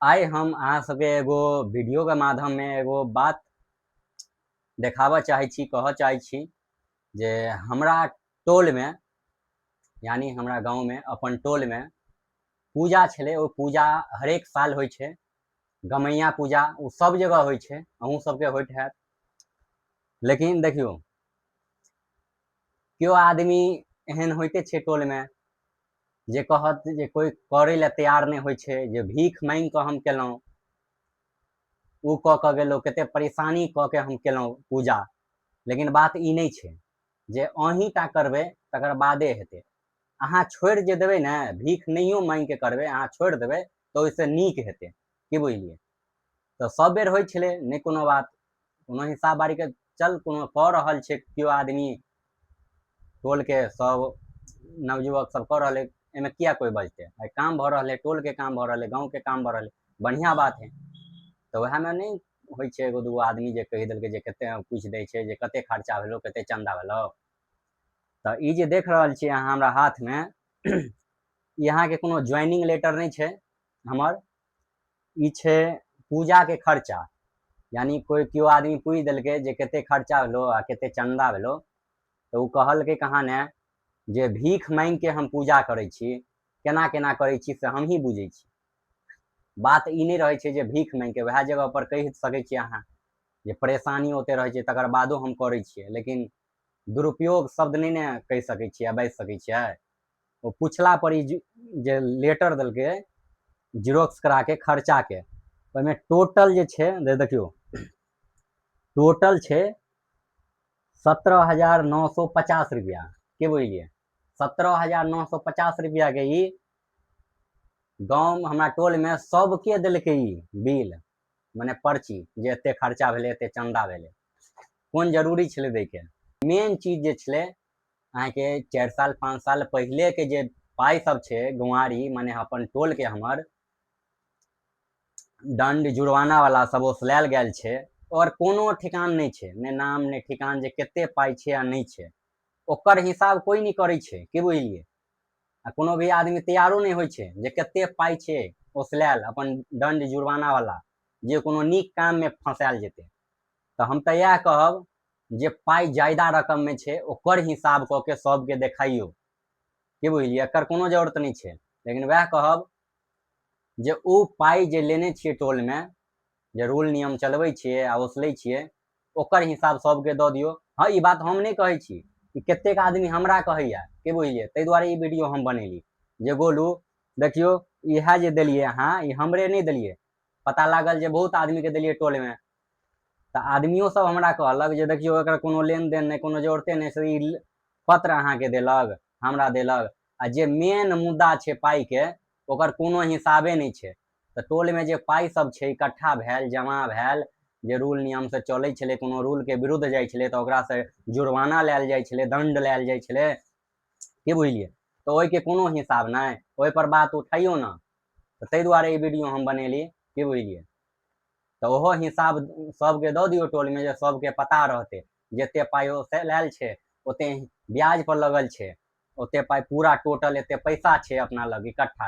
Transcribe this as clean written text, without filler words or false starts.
आइ हम अहाँ सबके एगो वीडियोके माध्यममे एगो बात देखाबऽ चाहै छी, कहऽ चाहै छी जे हमरा टोलमे, यानी हमरा गाँवमे, अपन टोलमे पूजा छलै। ओ पूजा हरेक साल होइ छै, गमैया पूजा। ओ सब जगह होइ छै, अहूँ सबके होइत हैत। लेकिन देखियौ, केओ आदमी एहन होइते छै टोलमे जे कहत जे कोइ करै लए तैयार नहि होइ छै, जे भीख माँगि कऽ हम केलहुँ, ओ कऽ कऽ गेलहुँ, कतेक परेशानी कऽ के हम केलहुँ पूजा। लेकिन बात ई नहि छै जे अहीँ टा करबै तकर बादे हेतै। अहाँ छोड़ि जे देबै ने, भीख नहियो माँगि कऽ करबै, अहाँ छोड़ि देबै तऽ ओहिसँ नीक हेतै। की बुझलियै? तऽ सब बेर होइ छलै, नहि कोनो बात, कोनो हिसाब बारीके चल कोनो कऽ रहल छै केओ आदमी, टोलके सब नवयुवक सब कऽ रहल है, एहिमे किया कोइ बजतै? आइ काम भऽ रहल है, टोलके काम भऽ रहल है, गाँवके काम भऽ रहल है, बढ़िआँ बात है। तऽ वएहमे नहि होइ छै, एगो दूगो आदमी जे कहि देलकै जे कते पूछि दै छै जे कते खर्चा भेलौ, कते चन्दा भेलौ। तऽ ई जे देख रहल छियै अहाँ हमरा हाथमे, ई अहाँके कोनो ज्वाइनिंग लेटर नहि छै हमर, ई छै पूजाके खर्चा। यानी कोइ केओ आदमी पूछि देलकै जे कते खर्चा भेलौ आ कते चन्दा भेलौ, तऽ ओ कहलकै कहाँ ने जे भीख माँगिके हम पूजा करै छी, केना केना करै छी से हमही बुझै छी। बात ई नहि रहै छै जे भीख माँगिके, वएह जगहपर कहि सकै छियै अहाँ जे परेशानी ओते रहै छै तकर बादो हम करै छियै, लेकिन दुरुपयोग शब्द नहि ने कहि सकै छियै आ बाजि सकै छियै। ओ पुछला पर ई जे लेटर देलकै जीरोक्स कराके खर्चाके, ओहिमे टोटल जे छै, देखियौ, टोटल छै 17,950 रुपैआ। के बुझलियै? 17,950 रुपैआके ई गाँव हमरा टोलमे सबके देलकै ई बिल, मने पर्ची, जे एते खर्चा भेलै, एते चन्दा भेलै। कोन जरूरी छलै दैके? मेन चीज जे छलै अहाँके, 4 साल 5 साल पहिलेके जे पाइ सब छै गौआरी, मने अपन टोलके हमर दण्ड जुर्माना वाला सब ओसलायल गेल छै और कोनो ठिकान नहि छै, नहि नाम नहि ठिकान, जे कते पाइ छै आ नहि छै, ओकर हिसाब कोइ नहि करै छै। की बुझलियै? आ कोनो भी आदमी तैयारो नहि होइ छै जे कते पाइ छै ओसलायल अपन दण्ड जुर्माना वाला, जे कोनो नीक काममे फँसायल जेतै। तऽ हम तऽ इएह कहब जे पाइ जादा रकममे छै ओकर हिसाब कऽ के सबके देखाइयौ। की बुझलियै? एकर कोनो जरूरत नहि छै, लेकिन वएह कहब जे ओ पाइ जे लेने छियै टोलमे, जे रूल नियम चलबै छियै आ ओसलै छियै, ओकर हिसाब सबके दऽ दियौ। हँ, ई बात हम नहि कहै छी, ई कतेक आदमी हमरा कहैया। की बुझलियै? ताहि दुआरे ई वीडियो हम बनेली जे गोलू देखियौ, इएह जे देलियै अहाँ, ई हमरे नहि देलियै, पता लागल जे बहुत आदमीके देलियै टोलमे। तऽ आदमियो सब हमरा कहलक जे देखियौ, एकर कोनो लेनदेन नहि, कोनो जरूरते नहि से ई पत्र अहाँके देलक, हमरा देलक, आ जे मेन मुद्दा छै पाइके, ओकर कोनो हिसाबे नहि छै। तऽ टोलमे जे पाइ सब छै इकट्ठा भेल, जमा भेल, जे रूल नियमसँ चलै छलै, कोनो रूलके विरुद्ध जाइ छलै तऽ ओकरासँ जुर्माना लेल जाइ छलै, दण्ड लेल जाइ छलै। की बुझलियै? तऽ ओहिके कोनो हिसाब नहि, ओहिपर बात उठैयौ ने। तऽ ताहि दुआरे ई वीडियो हम बनेली। की बुझलियै? तऽ ओहो हिसाब सबके दऽ दियौ टोलमे, जे सबके पता रहतै जते पाइ ओ से लायल छै, ओते ब्याज पर लगल छै, ओते पाइ पूरा टोटल एते पैसा छै अपना लग इकट्ठा।